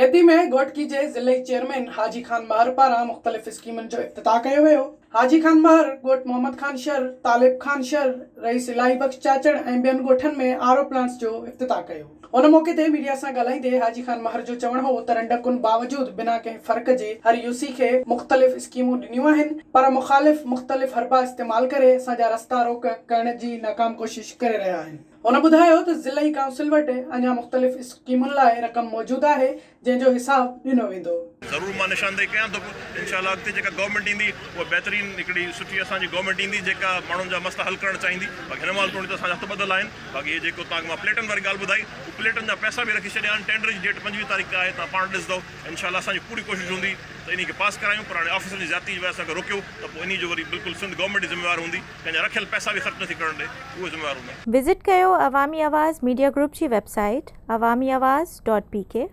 ريتي ۾ گهوٽڪي جي ضلعي چيئرمين حاجي خان مهر پاران مختلف اسڪيمن جو افتتاح ڪيو ويو. حاجي خان مهر ڳوٺ محمد خان شر، طالب خان شر، رئيس الاهي بخش چاچڙ ۽ ٻين ڳوٺن ۾ آر او پلانٽس جو افتتاح ڪيو. ان موقعي تي ميڊيا سان ڳالهائيندي حاجي خان مهر جو چوڻ هو ته رنڊڪن باوجود بنا ڪنهن فرق جي هر يوسي کي مختلف اسڪيمون ڏنيون آهن پر مخالف مختلف حربا استعمال ڪري اسان جا رستا روڪ ڪرڻ جي ناڪام ڪوشش ڪري رهيا آهن. هن ٻڌايو ته ضلعي ڪائونسل وٽ اڃا مختلف اسڪيمن لاء رقم موجود آهي جنهن جو حساب ڏنو ويندو. ضرور مان نشاندهي ڪيان ٿو پيو انشاء الله اڳتي جيڪا گورنمينٽ ايندي اها بهترين هڪڙي سٺي اسان جي گورنمينٽ ايندي جيڪا ماڻهن جا مسئلا حل ڪرڻ چاهيندي باقي هن مهل توڻي ته اسان جا هٿ ٻڌل آهن باقي هي جيڪو توهان کي مان پليٽن واري ڳالهه ٻڌائي هو پليٽن جا پئسا به رکي ڇڏيا آهن ٽينڊر جي ڊيٽ 25 تاريخ آهي توهان پاڻ ڏسندو انشاء الله اسان جي پوري ڪوشش هوندي ته انهي کي پاس ڪرايون پر هاڻي آفيسرن جي زيادتي جي وجه سان اگر روڪيو ته پوء انهي جو وري بلڪل سنڌ گورنمينٽ ئي ذميوار هوندي ڪنهن جا رکيل پئسا به خرچ نٿي ڪرڻ ڏي اهي ذميوار هوندا. وزٽ ڪيو عوامي آواز ميڊيا گروپ جي website Awami Awaz dot P K.